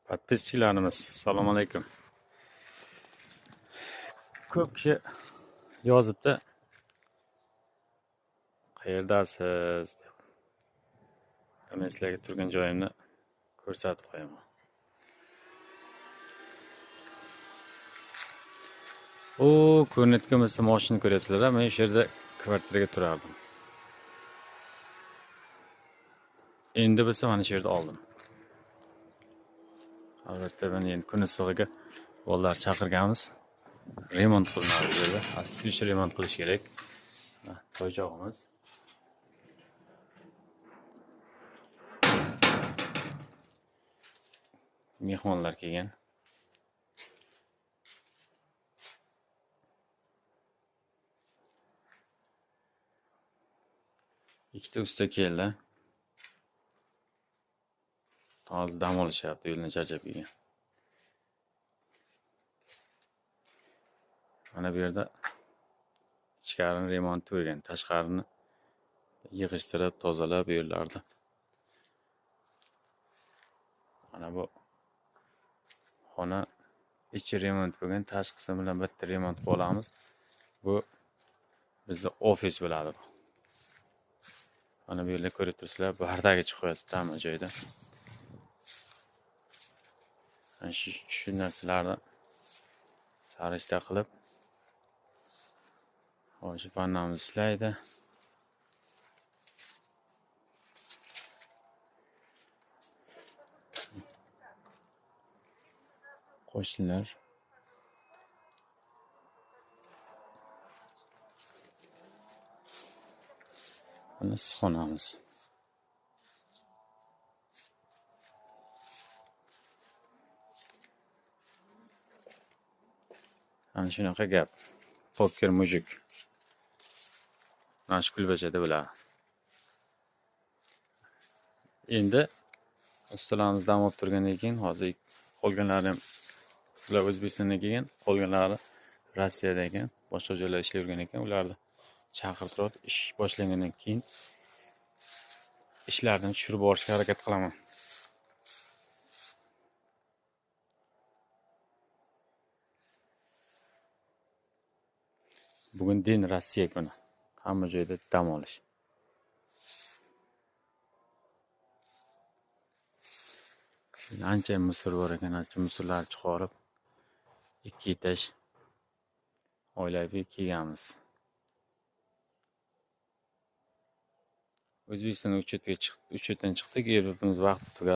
Подписчикlarimiz, assalomu alaykum. Ko'p kishi yozibdi, qayerdasiz deb. Men sizlarga turgan joyimni ko'rsatib qo'yaman. U ko'rinayotgan bo'lsa mashina ko'ryapsizlar, men o'sha yerda kvartiraga turardim. Endi bo'lsa mana shu yerda oldim. Albatta buni endi kun issig'iga bolalar chaqirganmiz. Remont qilinadi bu yerda. Aslida shu remont qilish kerak. Toychog'imiz. Mehmonlar kelgan. Ikkita usta keldi. Hozir dam olishyapti, yo'ldan charchab kelgan. Mana bu yerda ichkarini remont bo'lgan, tashqarini yig'ishtirib, tozalab bu yerlarda. Mana bu xona ichi remont bo'lgan, tashqisi bilan bitta remont qilib olamiz. Bu bizning ofis bo'ladi. Mana bu yerda ko'rib turibsizlar, bardagi chiqyapti hamma joyda. Mana shu narsalarni sarishta qilib, hozir vannamiz ishlaydi. Qo'shnilar mana issiqxonamiz. Ana shunaqa gap. Poker mujik. Mana shu kulbachada bo'ladi. Endi ustalarimiz dam olib turgandan keyin hozir qolganlari ham ular O'zbekistonda kelgan, qolganlari Rossiyada ekan, boshqa joylarda ishlab yurgan ekan. Ularni chaqirtirib, ish boshlangandan keyin ishlarni tushirib borishga harakat qilaman. Bugun din Rossiya kuni. Hamma joyda dam olish. Ancha musor bor ekan, ancha musorlar chiqarib 2 etaj oilaviy kelganmiz. O'zbekistonda uchetdan chiqdik, Yevropamiz vaqti tugadi.